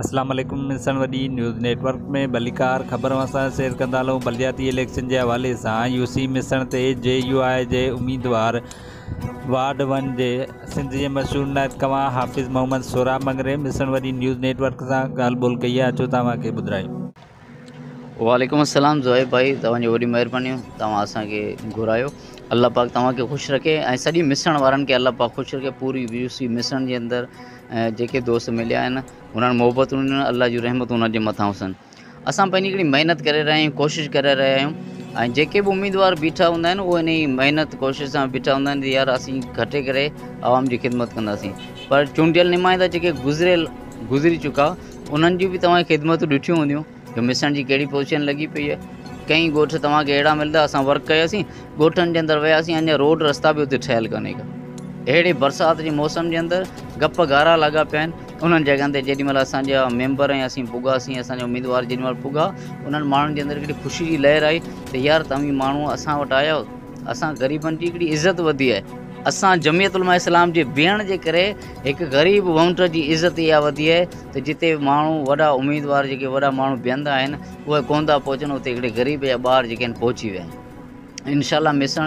اسلام عليڪم مسڻ وڏي نيوز نيٽ ورڪ ۾ ڀليڪار خبر اوهان سان شيئر ڪندا هلون بلدياتي اليڪشن جي حوالي سان يو سي مسڻ تي جي يو آء جي اميدوار وارڊ ون جي سنڌ جي مشهور نعت خوان حافظ محمد سهراب مڱري مسڻ وڏي نيوز نيٽ ورڪ سان ڳالهه ٻولهه ڪئي آهي اچو ته اوهان کي ٻڌرايون. وعليڪم السلام زوهيب ڀائي توهان جي وڏي مهربانيون توهان اسان کي گهرايو الله پاڪ توهان کي خوش رکي ۽ سڄي مسڻ وارن کي الله پاڪ خوش رکي پوري يو سي مسڻ جي اندر ۽ جيڪي دوست مليا آهن انهن محبتون ڏنيون الله جون رحمتون انهن جي مٿان هجن اسان پنهنجي هڪڙي محنت ڪري رهيا آهيون ڪوشش ڪري رهيا آهيون ۽ جيڪي به اميدوار بيٺا هوندا آهن اهي انهي محنت ڪوشش سان بيٺا هوندا آهن يار اسين کٽي ڪري عوام جي خدمت ڪنداسين پر چونڊيل نمائندا جيڪي گذريل گذري چڪا انهن جون به توهان خدمتون ڏٺيون هونديون جو مسڻ جي ڪهڙي پوزيشن لڳي پئي آهي ڪئين ڳوٺ توهان کي اهڙا ملندا اسان ورڪ ڪياسين ڳوٺن جي اندر وياسين اڃا روڊ رستا به اتي ٺهيل ڪانهي ڪا اهڙي برسات جي موسم جي اندر گپ گارا لڳا پيا آهن انهن جڳهن تي جيڏي مهل اسان جا ميمبر ۽ اسين پڳاسين اسان جا اميدوار جيڏي مهل پڳا انهن ماڻهن جي اندر هڪڙي خوشي جي لهر آئي ته يار توهين ماڻهو اسان وٽ آيا اسان غريبن جي هڪڙي عزت وڌي آهي اسان جمعيت علماء اسلام جي بيهڻ جي ڪري هڪ غريب وونٽر جي عزت اها وڌي آهي ته جتي ماڻهو وڏا اميدوار جيڪي وڏا ماڻهو بيهندا آهن اهي ڪونه ٿا پهچن اتي هڪڙي غريب جا ٻار جيڪي آهن پهچي ويا آهن انشاء الله مسڻ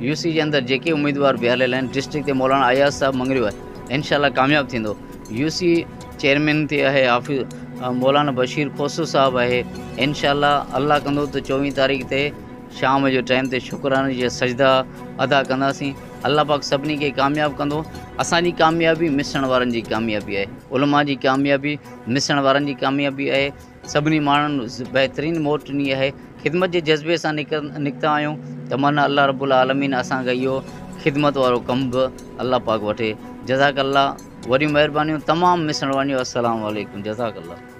يو سي جي اندر جيڪي اميدوار بيهاريل آهن ڊسٽرڪٽ تي مولانا اياز صاحب مڱريو آهي انشاء الله ڪامياب ٿيندو يو سي چيئرمين تي آهي حافظ مولانا بشير کوسو صاحب آهي انشاء الله الله ڪندو ته چوويهه تاريخ تي شام جو ٽائيم تي شڪراني جا سجدا ادا ڪنداسين الله پاڪ سڀني کي ڪامياب ڪندو اسان جي ڪاميابي مسڻ وارن جي ڪاميابي آهي علماء جي ڪاميابي مسڻ وارن جي ڪاميابي آهي سڀني ماڻهن بهترين موٽ ڏني آهي خدمت جي جذبي سان نڪتا آهيون ته من الله رب العالمين اسان کان اهو خدمت وارو ڪم به الله پاڪ وٺي جزاڪ الله وڏيون مهربانيون تمام مسڻ وارن جون السلام عليڪم جزاڪ الله.